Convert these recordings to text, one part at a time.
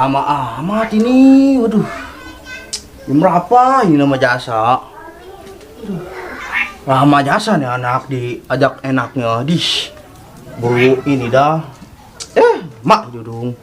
lama amat ini. Waduh. Jam berapa ini nama jasa? Aduh. Lama jasa nih anak diajak enaknya. Dish. Buru ini dah. Mak judung.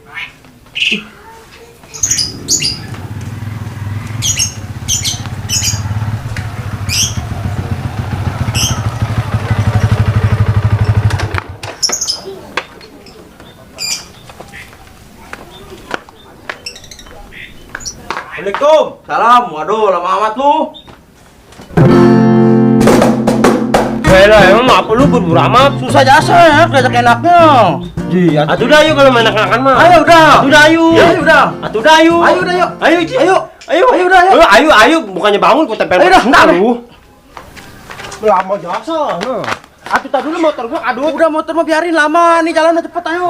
Assalamualaikum. Salam. Waduh, lama amat lu. Lah, emang apa lu buru-buru amat? Susah jasa ya, diajak enaknya. Atuh dah yuk kalau main enak-enakan mah. Ayo udah. Atuh dah yuk. Ayo udah. Atuh dah yuk. Ayo udah yuk. Ayo, Ci. Ayo. Ayo. Ayo udah yuk. Ayo, bukannya bangun ku tempel. Ayo dah, bentar bentar. lu. Lama jasa. Nah. Atuh tadi dulu motor gua kadut. Udah motor mah biarin lama nih, jalan udah cepet ayo.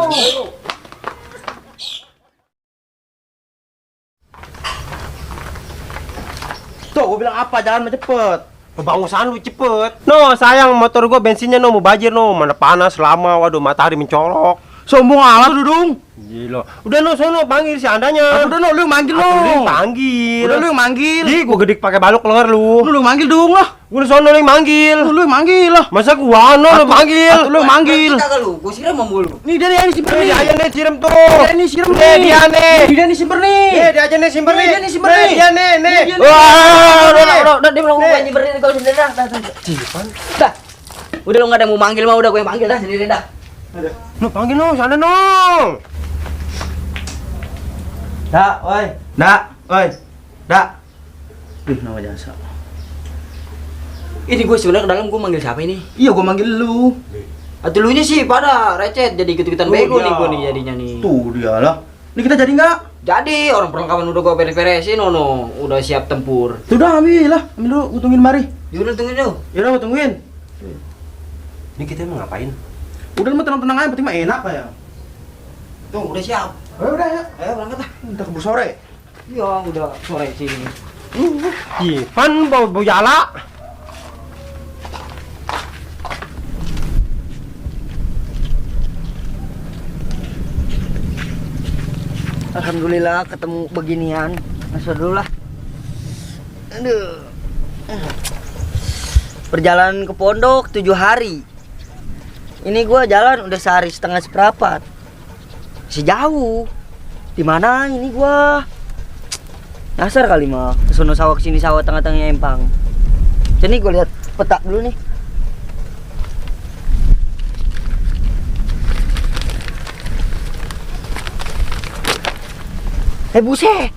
Tuh, gua bilang apa? Jalan mah cepet. Kebangusan lu cepet. No, sayang motor gua bensinnya no mau bajir no. Mana panas lama, waduh matahari mencolok. Sombong amat lu dong. Gila. Udah no sono panggil si andanya. Udah lu yang manggil lu. Atuh lu yang panggil. Udah lu yang manggil. Di gua gedik pakai balok keluar lu. Lu yang manggil dong lah. Gua sono lu yang manggil. Lu yang manggil lah. Masa gua no lu manggil. Lu yang manggil. Kagak lu, gua siram sama mulu. Nih dia nih simpen nih. Dia aja nih siram tuh. Dia nih siram nih. Dia nih. Dia nih simpen nih. Dia aja nih simpen nih. Dia nih simpen nih. Dia nih. Dia nih. Wah, Udah dia bilang gua nyeberin kau sendiri dah. Dah. Udah lu enggak ada mau manggil mah udah gua yang panggil dah sendiri dah. no panggil no, sana no. Dak, woi. Dak, woi. Dak. Nama jasa. Ini gua sebenarnya ke dalam gua manggil siapa ini? Iya, gua manggil lu. Atuh lu nya sih pada recet jadi ikut-ikutan Oh, bego iya. nih gua nih jadinya nih. Tuh dia lah. Ini kita jadi nggak? Jadi orang perlengkapan udah gua beres-beresin no, udah siap tempur. Sudah ambil lah. Ambil dulu, gua tungguin mari. Yaudah tungguin dulu. Yaudah, gua tungguin. Ini kita mau ngapain? Udah mah tenang-tenang aja, penting mah enak kayak. Tuh udah siap. Udah ya. Ayo berangkat lah. Kita keburu sore. Iya udah sore sini. Pan bau jala. Alhamdulillah ketemu beginian. Masuk dulu lah. Aduh. Perjalanan ke pondok 7 hari. Ini gua jalan udah sehari setengah seperempat. Masih jauh. Di mana ini gua? Nyasar kali mah. Kesono sawah kesini sawah tengah-tengahnya empang. Jadi gua lihat peta dulu nih. Buset.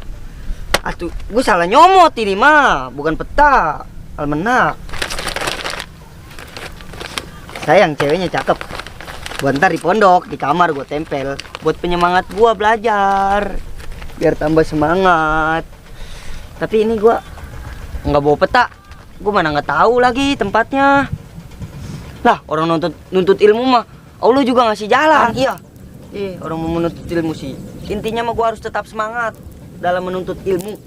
Atuh, gua salah nyomot ini mah, bukan peta. Almanak. Sayang ceweknya cakep. Gua ntar di pondok, di kamar gua tempel buat penyemangat gua belajar. Biar tambah semangat. Tapi ini gua nggak bawa peta. Gua mana nggak tahu lagi tempatnya. Lah, orang nuntut ilmu mah Allah juga ngasih jalan. Iya. Orang mau menuntut ilmu sih. Intinya mah gua harus tetap semangat dalam menuntut ilmu.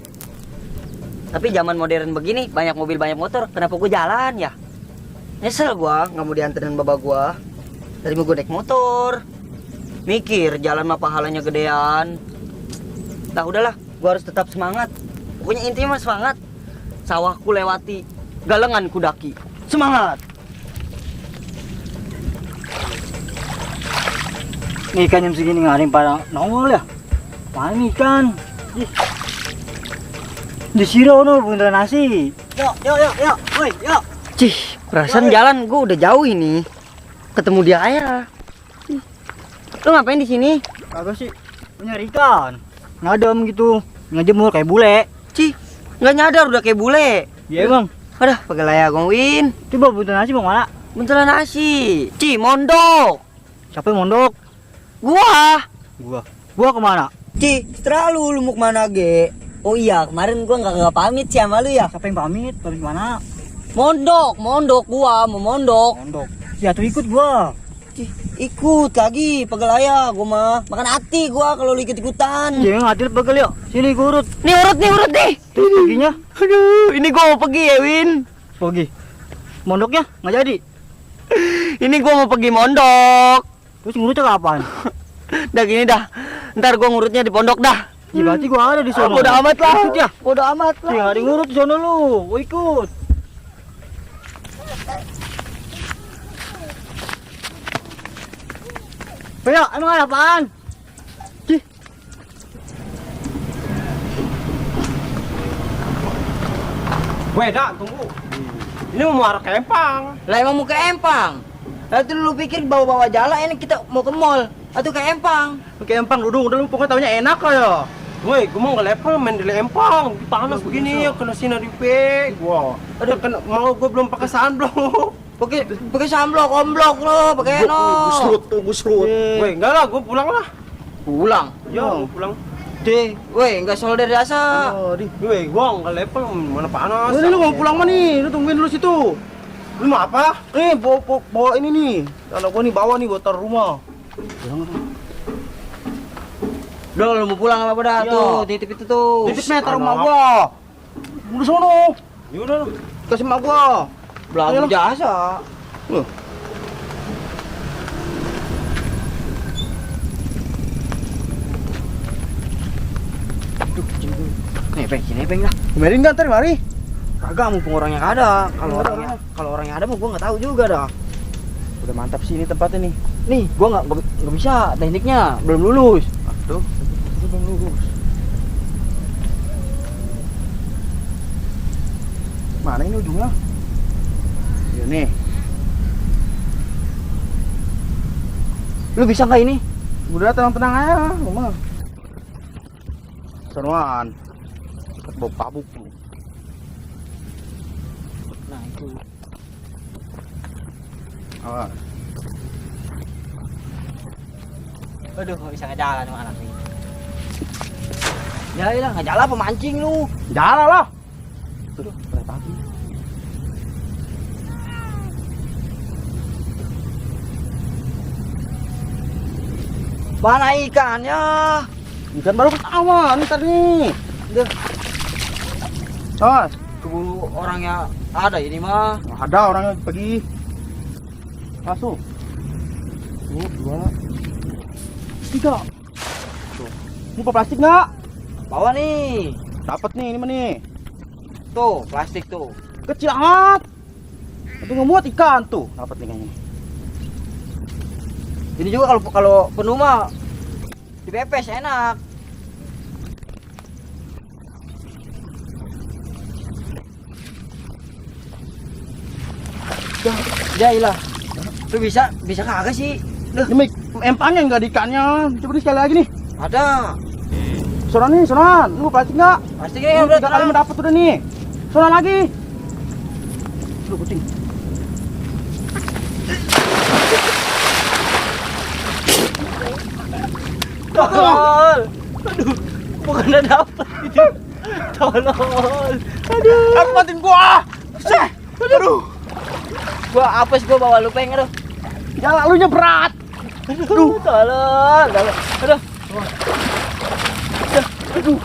Tapi zaman modern begini, banyak mobil, banyak motor, kenapa gua jalan ya? Nyesel gua nggak mau dianterin bapak gua. Dari mau gua naik motor. Mikir jalan mah pahalanya gedean. Nah udahlah, gua harus tetap semangat. Pokoknya intinya mah semangat. Sawahku lewati, galenganku daki. Semangat. Nih ikan jam segini nggak ada yang pada nongol ya? Mana ikan? Di siro no beneran nasi. Yuk, woi, yuk. Cih, perasaan jalan gua udah jauh ini. Ketemu dia ayah. Lu ngapain di sini? Kagak sih, punya ikan. Ngadem gitu, ngejemur kayak bule. Cih, nggak nyadar udah kayak bule. Iya bang. Aduh, pakai layak Win. Coba beneran nasi bang mana? Beneran nasi. Cih, mondok. Siapa yang mondok? Gua. Gua kemana? Cih, terlalu lu mau kemana ge? Oh iya, kemarin gua nggak pamit sih sama lu ya. Siapa yang pamit? Pamit mana? Mondok gua mau mondok. Mondok. Ya tuh ikut gua. Cih, ikut lagi pegelaya gua mah. Makan hati gua kalau lu ikut-ikutan. Jangan ngatil pegel yuk. Sini gua urut. Nih urut nih. Tuh perginya. Aduh, ini gua mau pergi ya, Win. Pergi. Mondoknya nggak jadi. Ini gua mau pergi mondok. Terus ngurutnya kapan? Dah gini dah. Ntar gua ngurutnya di pondok dah. Ya, berarti gua ada di sono. Bodo amat lah. Ikut ya. Bodo amat lah. Ya, ada ngurut di sono lu. Gua ikut. Ya, emang ada apaan? Weh, dak, tunggu. Ini mau arah ke Empang. Lah emang mau ke Empang. Lalu lu pikir bawa-bawa jala ini kita mau ke mall atau ke Empang? Oke Empang dudung, udah lu pokoknya taunya enak ya. Weh, gue mau nggak level main di Empang. Panas begini ya, kena sinar UV. Wah, aduh, mau gue belum pakai sunblock. Pakai sunblock, omblok lo, pakai no. Busrut. Weh, enggak lah, gue pulang lah. Pulang. Ya, gue pulang. Deh, weh, enggak solder biasa. Weh, gue nggak level, mana panas. Ini lu mau pulang mah nih, lu tungguin dulu situ. Lu mau apa? Bawa ini nih. Anak gua nih bawa nih buat taruh rumah. Udah, lu mau pulang apa dah Iya. tuh, titip itu tuh. Titip nih taruh rumah gua. Udah sono. Yaudah. Kasih emak gua. Belagu Ayo, jasa. Loh. Nebeng lah. Kemarin kan ntar mari. Kagak mumpung orangnya nggak ada. Kalau orangnya ada mah gua nggak tahu juga dah. Udah mantap sih ini tempatnya nih. Nih, gua nggak bisa tekniknya, belum lulus. Aduh, itu belum lurus. Mana ini ujungnya? Ya nih. Lu bisa nggak ini? Udah tenang-tenang aja, rumah. Sonoan. Bau pabuk lu. Nah, itu. Awas. Aduh, nggak bisa ngejalan sama anak ini. Ya lah, ngejalan pemancing lu. Jalan lah. Tuh, berat lagi. Mana ikannya? Ikan baru pertama, nih tadi nih. Udah, Awas. keburu orangnya ada ini mah. Ada orangnya pergi. Masuk. Tuh, 2, 3. Tuh. Ini plastik nggak? Bawa nih. Dapat nih, ini mah nih. Tuh, plastik tuh. Kecil amat. Tapi ngemuat ikan tuh. Dapat nih kayaknya. Ini juga kalau penuh mah dipepes enak. Ya ilah. Lu bisa kagak sih? Ini empangnya nggak di ikannya. Coba di sekali lagi nih. Ada. Sonan nih, Sonan. Lu plastik nggak? Plastiknya Lu udah 3 kali tenang. mendapat udah nih. Sonan lagi. Lu kucing. Tolol. Aduh, bukannya dapat gitu. Tolol. Aduh. Aku bantuin gua. Aduh. Gua apes gua bawa lupeng aduh. Ya lalunya berat. Aduh, tolol. Aduh. Aduh.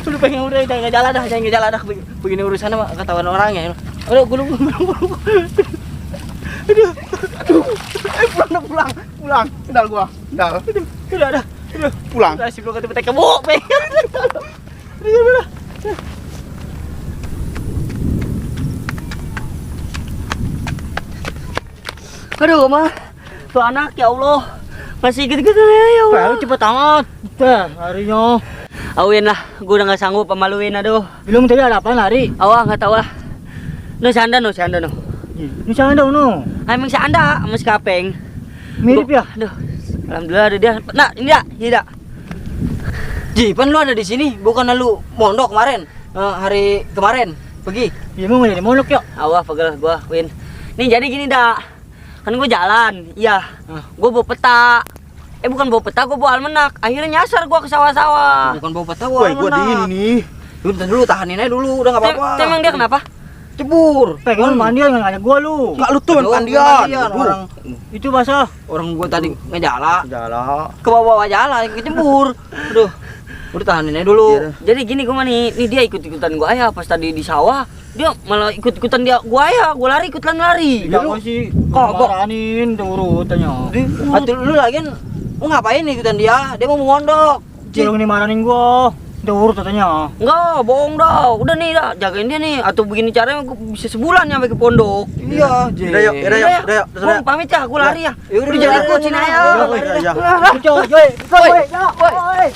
Lu pengen udah jangan jalan dah. Begini urusannya mah ketahuan orangnya. Aduh, gulung. Aduh. Pulang. Kendal gua. Kendal. Udah. Pulang. Udah sih gua ketemu kebo, pengen. Udah. Aduh, mah. Tuh anak ya Allah. Masih gitu-gitu ya Allah. Lu cepet amat. Harinya. Awin lah, gua udah nggak sanggup pemaluin aduh. Belum tadi ada apaan lari? Awah nggak tahu lah. No sanda no. Ini jangan dong, no. Emang sanda sama si kapeng. Mirip ya? Aduh. Alhamdulillah ada dia. Nah, ini dah. Jipan lu ada di sini, bukan lu mondok kemarin. Hari kemarin pergi. Ya mau jadi monok ya? Awah pegel gua, Win. Nih jadi gini dah. Kan gua jalan, iya. Gua bawa peta. Bukan bawa peta, gua bawa almanak. Akhirnya nyasar gua ke sawah-sawah. Bukan bawa peta, Woi, gua dingin ini. Dulu tahanin aja dulu, udah enggak apa-apa. Emang dia kenapa? Cebur. Pengen mandian nggak ngajak gua lu. Enggak lu tuh Aduh, pandian. orang Itu basah. orang gua tadi ngejala. Jalan. Ke bawah jalan kecebur. Aduh. Udah tahanin aja dulu. Iya. Jadi gini gua mah nih dia ikut-ikutan gua ayah pas tadi di sawah. Dia malah ikut-ikutan gua ayah, gua lari ikutan lari. Tidak mau sih. Kagak. Maranin urutannya. Atuh lu lagian lu ngapain ikutan dia? Dia mau mondok. Cil ini marahin gua. Udah urut katanya. Enggak, bohong dah. Udah nih dah, jagain dia nih. Atau begini caranya gua bisa sebulan nyampe ke pondok. Iya, Udah yuk, udah yuk, udah yuk. Gua pamit ya, gua lari ya. Yaudah, Udah jadi lari, coach ini lari, ayo. lari, lari, Iya. lari. Coy, coy, coy, coy.